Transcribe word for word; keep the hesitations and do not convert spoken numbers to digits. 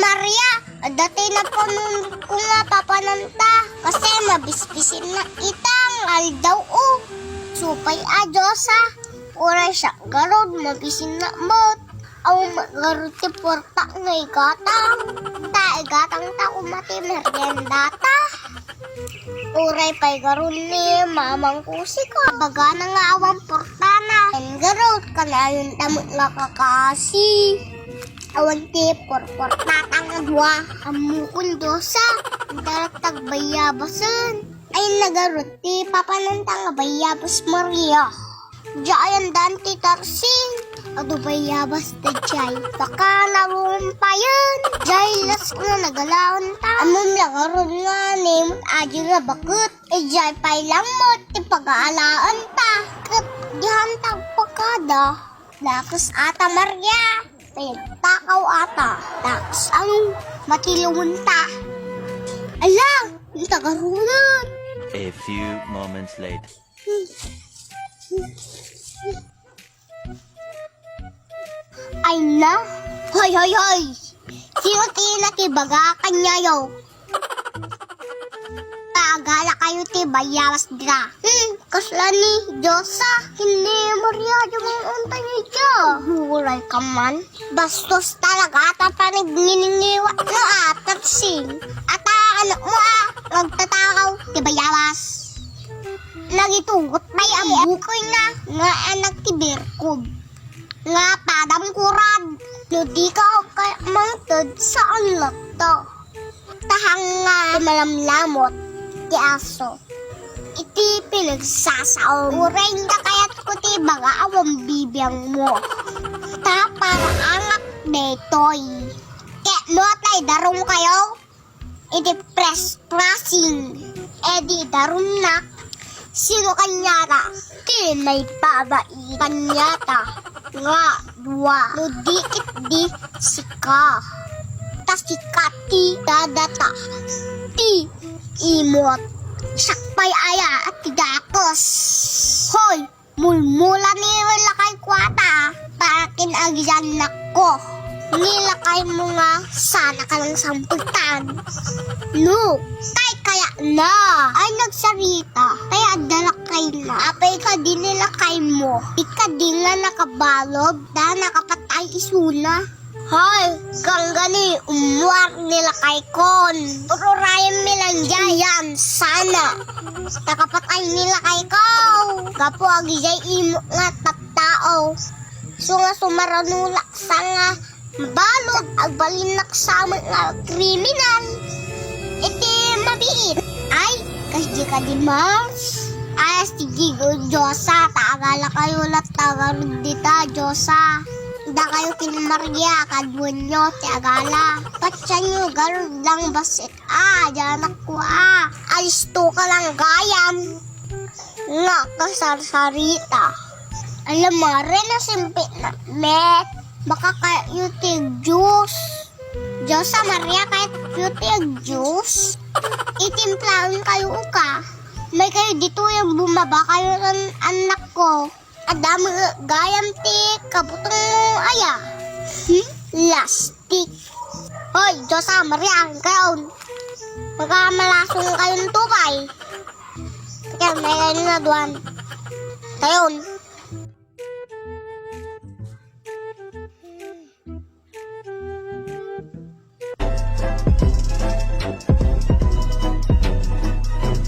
Maria, adda ti napanunko nga papananta, kasi mabisbisinnak ita nga aldaw, o. Supay a Diosa, uray siak garud, mabisinnak met. Awan met garud ti puerta nga igatang. Ta igatangta koma ti meriendata. Uray pay garud ni Mamang Kusiko, ibagana nga awan puertana. Ken garud, kanayonta met nga kakasi. Awan ti purpuertata nga dua. Ammokon, Diosa, adda latta bayyabasen. Ay, nagarut ti papananta nga bayyabas, Maria. Diay andaan ti tarsing. Adu bayyabas daydiay. Baka narumpayen. Diay las nga nagalaenta. Ammom la garud nga ni Mut Adi nga baket. Idiay pay langmot ti pagaalaenta. Ket dihan tagpakada. Dakes ata, Maria. Pinagtakaw ata. Dakes ang matilongonta. Ala, ang tagarunan. A few moments later. Ay na. Hoy, hoy, hoy! Sino ti nakibaga kaniayo? Agala kayo ti bayyabas dita. Hmm, kasla ni Diosa, ken ni Maria, di man unta ni Dia. Uray ka man. Bastos talaga ta panagningingiwa no a, tarsing. Ata anak mo a, magtatakaw ti bayyabas. Nagitugot pay a bukoy na nga anak ti birkod. Nga padam kurad, no di ka ka mangted saan latta. Tahang nga malamlamot ti aso. Iti pinagsasao, uray da kayat ko ti baga awan bibiang mo. Ta para angak detoy. Ket no tay darum kayo, iti press pressing, edi darumnak, sino kaniata ti maibabai kaniata nga dua no di ketdi sika? Ta sika ti dadata ti imot. Siak pay aya ti dakes. Hoy! Mulmula ni lakay ko ata, para kin-agiannakko. Ni lakay mo nga sana ka nang samputan. No, kay kaya na. Ay, nagsarita. Kaya adda lakay na. Apay ka di ni lakay mo. Ika di nga nakabalog, da nakapatay isuna. Hoy, kanggani, ummuar ni lakay kon. Ururayan mi lang dyan. Yan, sana. Nakapatay ni lakay ko. Gapu agidiay imo nga tattao. So nga sumaranulak sa nga balod, agbalinnak sa nga kriminal. Iti mabiit. Ay, kasdi ka di Mars. Ay, sige, Diosa, ta agala kayo latta garud dita, Diosa. Dakayo ken Maria, kaduanyo ti agala. Patienyo garud lang bassit a, dianak ko a. Alisto ka lang gayam. Nga kasarsarita. Ala, Mare, nasimpit na met. Baka kayo ti Diyos. Diosa, Maria, kayo ti Diyos. Itimplaon kayo ka. May kayo dito yung bumaba kayo ng anak ko. Adda met gayam ti kabutong mo aya. Hmm? Lastik. Hoy, Diosa, Maria, kayon. Magkamalasong kayon tupay. Kaya may kayon na duan. Kayon.